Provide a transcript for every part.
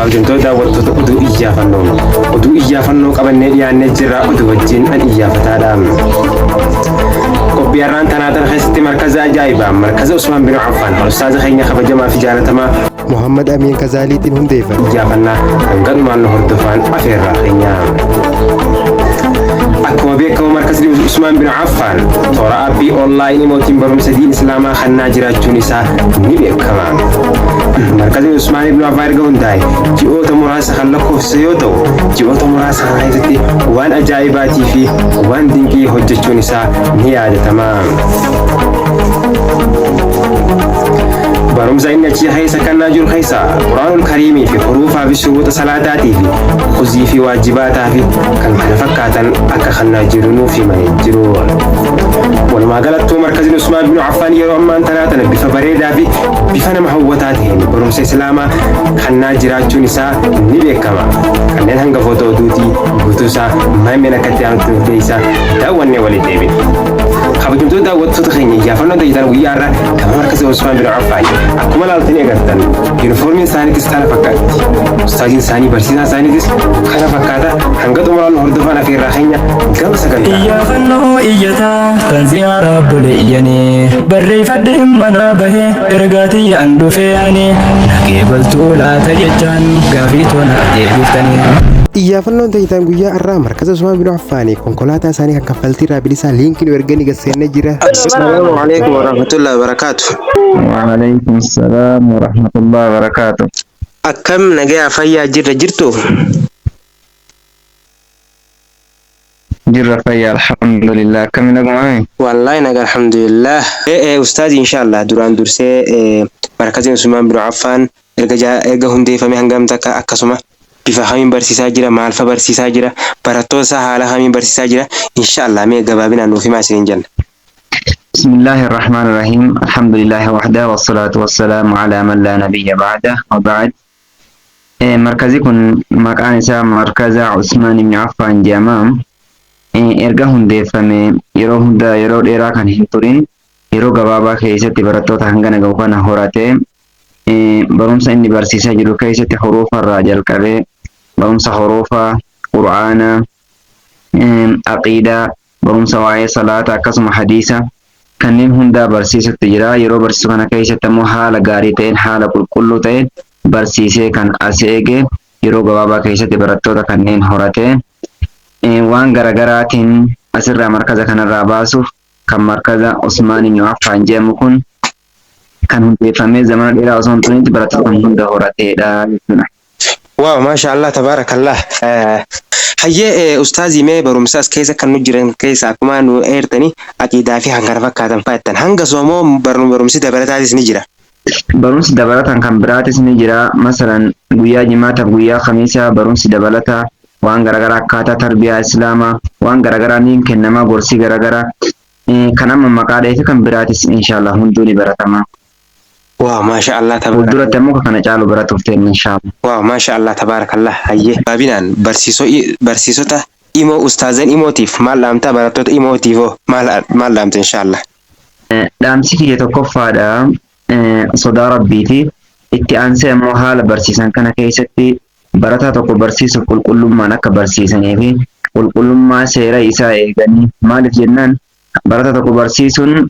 Kabajamtoota daawwattoota oduu iyyaafannoo. Oduu iyyaafannoo qabannee dhiyaannee jirra oduu wajjin an iyyaafataadha. Qophii har'aan tanaa tana keessatti markaza ajaa'ibaa markaza Usmaan bin Affaan kan ustaaza keenya kabajamaa fi jaalatamaa Muhammad Amiin Kazaaliitiin hundeeffame. Iyyaafannaa hanga dhumaan nu hordofaan afeerraa keenya. Akkuma beekamu markazni Usmaan bin Affaan toora aappii onlaayinii mootiin barumsa diin Islaamaa kannaa jiraachuun isaa ni beekama. Markazni Usmaan ibn Affaan erga hundaa'e ji'oota muraasa kan lakkoofsise yoo ta'u ji'oota muraasa kana keessatti waan ajaa'ibaatii fi waan dinqii hojjechuun isaa ni yaadatama. Barumsa inni achi keessa kannaa jiru keessa Quraanul Kariimii fi huruufaa fi shuruuxa salaataatii fi kuzii fi waajjibaataa fi kan kana fakkaatan akka kannaa jiru nuuf himanii jiru. Walumaa galattuu markaziin Usmaan bin Affaan yeroo ammaan tanaa tana bifa bareedaa fi bifa nama hawwataa ta'een barumsa Islaamaa kannaa jiraachuun isaa ni beekama. Kanneen hangafoota oduutii guutuu isaa maameen akka itti aanutti nuuf dhiyeessa daawwannee walitti deebina. Kabajamtoota daawwattoota keenya iyyaafannoo tajaajila guyyaa irraa gama markaza Usmaan bin Affaan akkuma laaltanii agartan yuunifoormiin isaaniitis kana fakkaatti. Ustaaziin isaanii barsiisaan isaaniitis kana fakkaata hanga xumuraan hordofaan afeerraa keenya gama sagantaa. Iyyaafannoo iyyataa tan ziyaaraa obboleeyyanii barreeffadhe manaa bahee ergaa tiyyaan dhufee ani naqee baltuu laata jechaan gaafii toona deebiftanii. Iyyaafannoon tajaajila guyyaa irraa markaza Usmaan bin Affaanii konkolaataa isaanii kan kaffaltii irraa bilisaa liinkii nu erganii gaseennee jira. Assalamu alaikum warahmatullahi wabarakatuh. وعليكم السلام ورحمة الله وبركاته. Akkam nagaya fayyaa jirra jirtu? Jirra fayyaa alhamdulillah akkami nagumaami? Wallahi naga alhamdulillah. Ustaazi inshallah duraan dursee markaziin Usmaan bin Affaan erga erga hundeeffame hangam takka akkasuma bifa kamiin barsiisaa jira maalfa barsiisaa jira barattoota isaa haala kamiin barsiisaa jira inshallah mee gabaabinaan nuuf himaa isiniin jenna. بسم الله الرحمن الرحيم الحمد لله وحده والصلاة والسلام على من لا نبي بعده وبعد. مركزي كن مكان isaa مركز عثمان بن عفان جامam. Erga hundeeffame yeroo hunda yeroo dheeraa kan hin turin yeroo gabaabaa keessatti barattoota hangana gahu kana horate barumsa inni barsiisaa jiru keessatti huruufarraa jalqabee barumsa huruufaa, qur'aanaa, aqiidaa, barumsa waa'ee salaata akkasuma hadiisa kanneen hundaa barsiisutti jira. Yeroo barsiisu kana keessatti ammoo haala gaarii ta'een haala qulqulluu ta'een barsiisee kan as eege yeroo gabaabaa keessatti barattoota kanneen horate waan garagaraatiin asirraa markaza kanarraa baasuuf kan markaza Usmaan ibn Affaan jedhamu kun kan hundeeffamee zamana dheeraa osoo hin turinitti barattoota kan hunda horateedha jechuudha. Waaw maasha Allah tabaarakallah. Hayyee ustaazii mee barumsa as keessa kan nu jiran keessa akkuma nu eertanii aqiidaa fi kan kana fakkaatan fa'attan hanga somoo barumsi dabalataatis ni jira. Barumsi dabalataan kan biraatis ni jira. Masalan guyyaa jimaataaf guyyaa khamiisaa barumsi dabalataa waan garaagaraa akkaataa tarbiyaa islaamaa waan garaagaraa ni kennama gorsii garaagaraa kan amma maqaa dhahee fi kan biraatis inshallah hunduu ni baratama. Waaw maasha Allah tabaarakallah. Fuulduratti ammoo kana caalu baratuuf ta'e inshallah. Waaw maasha Allah tabaarakallah. Hayyee gabaabinaan barsiisota imoo ustaazan imootiif maal dhaamtaa barattoota imootiif hoo maal maal dhaamta inshallah. Dhaamsi kiyya tokkoffaadha sodaa rabbiiti. Itti aansee ammoo haala barsiisan kana keessatti barataa tokko barsiisuuf qulqullummaan akka barsiisanii fi qulqullummaa seera isaa eeganii maaliif jennaan barataa tokko barsiisuun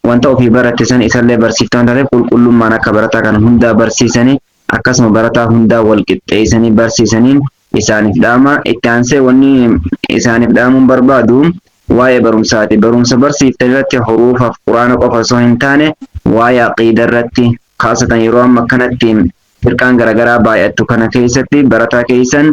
wanta ofii baratte san isallee barsiifte waan taateef qulqullummaan akka barataa kana hundaa barsiisanii akkasuma barataa hundaa wal qixxeessanii barsiisaniin isaaniif dhaama. Itti aansee wanni isaaniif dhaamuun barbaadu waa'ee barumsaati. Barumsa barsiiftan irratti huruufaaf quraana qofa osoo hin taane waa'ee aqiida irratti kaasatan yeroo amma kanatti firqaan garaagaraa baay'attu kana keessatti barataa keessan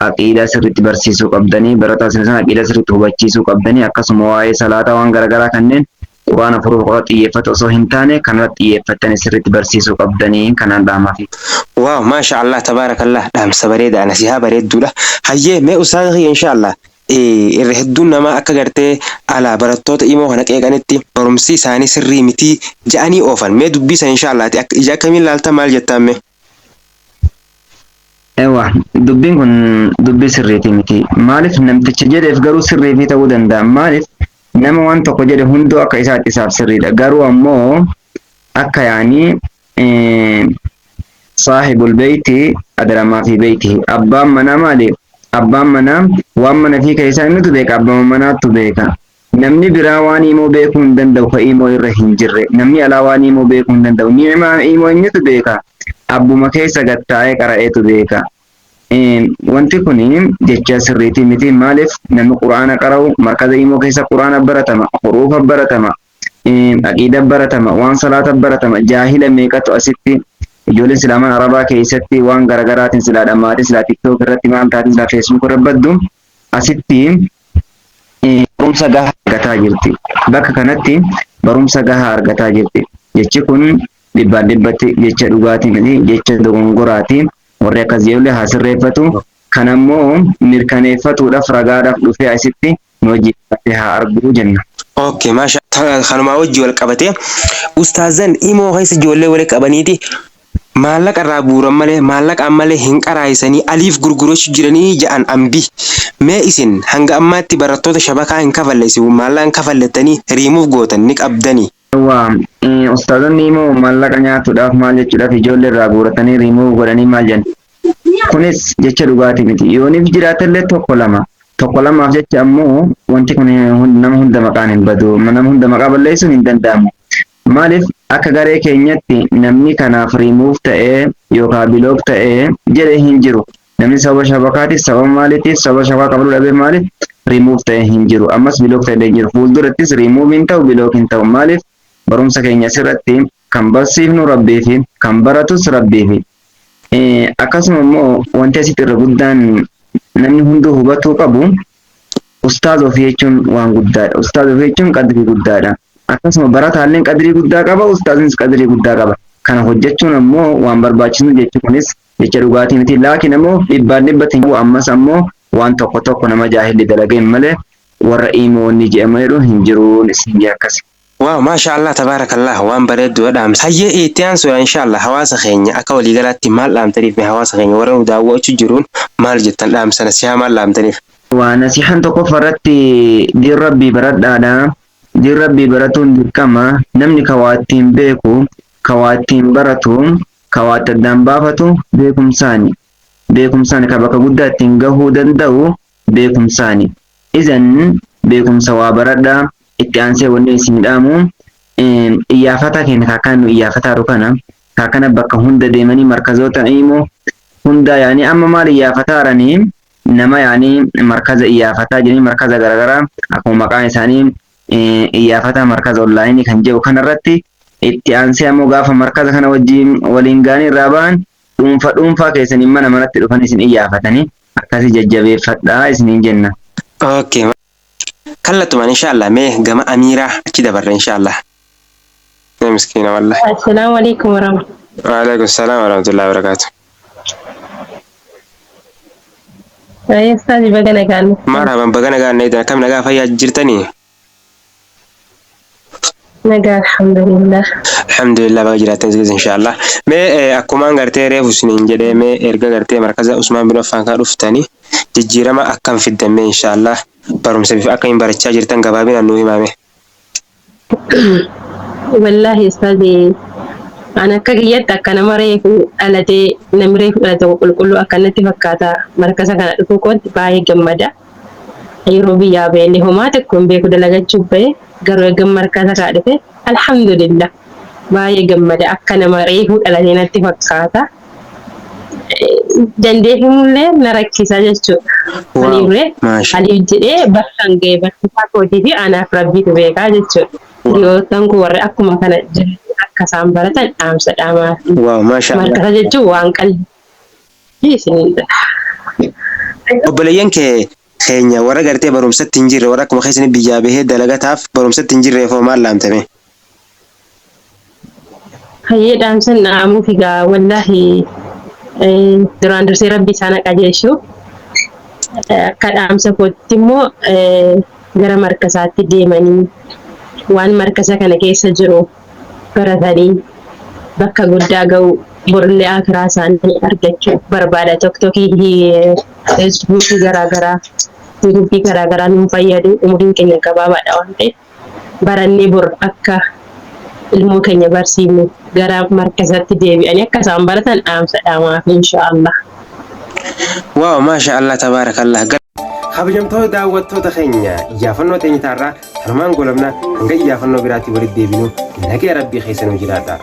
aqiidaa sirriitti barsiisuu qabdanii barataa sana aqiidaa sirriitti hubachiisuu qabdanii akkasuma waa'ee salaataa waan garaagaraa kanneen quraana furuuf qofa xiyyeeffatu osoo hin taane kanarratti xiyyeeffattanii sirriitti barsiisuu qabdanii kanaan dhaamafi. Waaw maasha Allah tabaarakallah dhaamsa bareedaa nasihaa bareedduudha. Hayyee mee ustaaza kiyya inshallah irra hedduun namaa akka gartee alaa barattoota imoo kana qeeqanitti barumsi isaanii sirrii mitii ja'anii oofan mee dubbii san inshallah ija akkamiin laalta maal jettaan mee? Ewa dubbiin kun dubbii sirriiti miti. Maaliif namticha jedheef garuu sirriifi ta'uu danda'a. Maaliif nama waan tokko jedhe hunduu akka isaatti isaaf sirriidha. Garuu ammoo akka yaanii Saahibul beeyti adraa maa fi beeytihi. Abbaan manaa maali? Abbaan manaa waan mana fi keessaa innutu beeka, abbaan manaattu beeka. Namni biraa waan imoo beekuu hin danda'u ka imoo irra hin jirre. Namni alaa waan imoo beekuu hin danda'u. Ni'imaa imoo eenyutu beeka? Abbuma keessa gad taa'ee qara'eetu beeka. Wanti kun jecha sirriitii miti. Maaliif namni Qur'aana qara'u markaza imoo keessa Qur'aana baratama, huruufa baratama, aqiida baratama, waan salaata baratama. Jaahila meeqatu asitti ijoolleen silaamaan Arabaa keessatti waan garagaraatiin silaa dhammaatee, silaa TikTok irratti maal taatee, silaa Facebook irra baddu asitti barumsa gahaa argataa jirti. Bakka kanatti barumsa gahaa argataa jirti. Jechi kun dhibbaan dhibbatti jecha dhugaatii miti, jecha dogongoraati. Warri akkas jedhullee haa sirreeffatu. Kanammoo mirkaneeffatuudhaaf ragaadhaaf dhufee asitti nu wajjin haa arguu jenna. Okay, maasha kanumaa wajji wal qabatee ustaazan imoo keessa ijoollee walitti qabaniiti maallaqa irraa buuran malee, maallaqaan malee hin qaraayisanii, aliif gurgurachuu jiranii ja'an ambi. Mee isin hanga ammaatti barattoota shabakaa hin kafalle, isin maallaqa hin kafallettanii riimuuf gootan ni qabdanii? Waa ustaazonni immoo maallaqa nyaatuudhaaf maal jechuudhaaf ijoollee irraa guuratanii riimuuf godhanii maal jedhan. Kunis jecha dhugaatii miti. Yooniif jiraatellee tokko lama. Tokko lamaaf jecha ammoo wanti kun nama hunda maqaan hin badu. Nama hunda maqaa balleessuun hin danda'amu. Maaliif akka garee keenyatti namni kanaaf riimuuf ta'ee yookaan block ta'ee jedhee hin jiru. Namni sababa shabakaatiif, sababa maaliitiif, sababa shabakaa qabaluu dhabee maaliif riimuuf ta'ee hin jiru. Ammas block ta'ee hin jiru. Fuuldurattis riimuuf hin ta'u, block hin ta'u. Maaliif barumsa keenya asirratti kan barsiifnu Rabbii fi kan baratus Rabbii fi. Akkasuma immoo wanti asitti irra guddaan namni hunduu hubatuu qabu, ustaaz ofii jechuun waan guddaadha. Ustaaz ofii jechuun qadrii guddaadha. Akkasuma barataalleen qadrii guddaa qaba, ustaaznis qadrii guddaa qaba. Kana hojjechuun ammoo waan barbaachisu jechuun kunis jecha dhugaatii miti. Laakiin ammoo dhibbaan dhibbatti ammas ammoo waan tokko tokko nama jaahilli dalageen malee warra imoonni jedhamu jedhu hin jiruun isin akkas. Waaw, maasha Allah, tabaarakallah, waan bareedduu dhaamsa. Hayyee, itti aansuudha inshallah hawaasa keenya akka waliigalaatti maal dhaamtaniif? Mee hawaasa keenya warra nu daawwachuu jiruun maal jettan? Dhaamsa nasihaa maal dhaamtaniif? Waa nasihaan tokkoffaa irratti diin Rabbii baradhaadha. Diin Rabbii baratuun dirqama. Namni ka waa ittiin beeku, ka waa ittiin baratu, ka waa itti addaan baafatu beekumsaani. Beekumsaan ka bakka guddaa ittiin gahuu danda'u beekumsaani. Izan beekumsa waa baradhaa. Itti aansee wanni isin dhaamu, iyyaafata keenya kaakkaan nu iyyaafataaru kana kaakana bakka hunda deemanii markazoota immoo hunda yaanii amma maal iyyaafataaranii nama yaanii markaza iyyaafataa jedhanii markaza garaagaraa akkuma maqaan isaanii iyyaafataa markaza onlaayinii kan jedhu kanarratti itti aansee ammoo gaafa markaza kana wajjin waliin gaanii irraa ba'an dhuunfa dhuunfaa keessanii mana manatti dhufan isin iyyaafatanii akkasii jajjabeeffadhaa isiniin jenna. Okay. Kallattumaan inshallah mee gama Amiiraa achi dabarre inshallah. Yaa miskiina wallahi. Assalaamu alaikum warahmatullahi. Waalaikum salaam warahmatullahi wabarakatuh. Ustaazi, baga nagaan. Marhaban, baga nagaan eedan. Akkam, nagaa fayyaa jirtanii? Nagaa, alhamdulillah. Alhamdulillah, baga jiraattan isinis inshallah. Mee akkumaan gartee reefu isiniin jedhee, mee erga gartee markaza Usmaan bin Affaan kana dhuftanii jijjiirama akkam fiddan? Mee inshallah barumsa bifa akkamiin barachaa jirtan gabaabinaan nuu himaame. Wallaahi ustaazi, an akka kiyyatti akka nama reefu dhalatee, namni reefu dhalate tokko qulqulluu akkanatti fakkaata. Markaza kana dhufuu kootti baay'ee gammada. Yeroo biyyaa ba'ellee homaa tokko hin beeku, dalagachuuf ba'e. Garuu erga markaza kana dhufe alhamdulillah baay'ee gammada, akka nama reefuu dhalatee natti fakkaata. Dandeeffamullee na rakkisa jechuudha. Waaw, Aliif maasha. Aliif jedhee bakka hin ga'e barsiisaa kootii fi anaaf Rabbiitu beekaa jechuudha. Hiriyoottan koo warri akkuma kana jiran akka isaan baratan dhaamsa dhaamaa fi Waaw, maasha Allah. Markaza jechuun waan qalbii isiniin jedha. Obboleeyyan kee keenya warra gartee barumsatti hin jirre, warra akkuma keessanii biyyaa bahee dalagataaf barumsatti hin jirreef hoo maal dhaamtame? Hayyee, dhaamsan dhaamuuf egaa wallaahi duraan dursee Rabbi isaan haa qajeelchu. Akka dhaamsa kootti immoo gara markasaatti deemanii waan markasa kana keessa jiru baratanii bakka guddaa ga'u, borullee akiraa isaanii argachuu barbaada. Tiktokii fi Feesbuukii garaagaraa, yuutuubii garaagaraa nuun fayyadu. Umuriin keenya gabaabaadha waan ta'eef barannee bor akka Ilmoo keenya barsiifnu gara markazatti deebi'anii akka isaan baratan dhaamsa dhaamaaf inshaallah. Waaw, maasha Allah, tabaarakallah. Kabajamtoota daawwattoota keenya, iyyaafannoo teenya taarraa kanumaan golabna. Hanga iyyaafannoo biraatti walitti deebinu nagaya rabbii keessa nu jiraadha.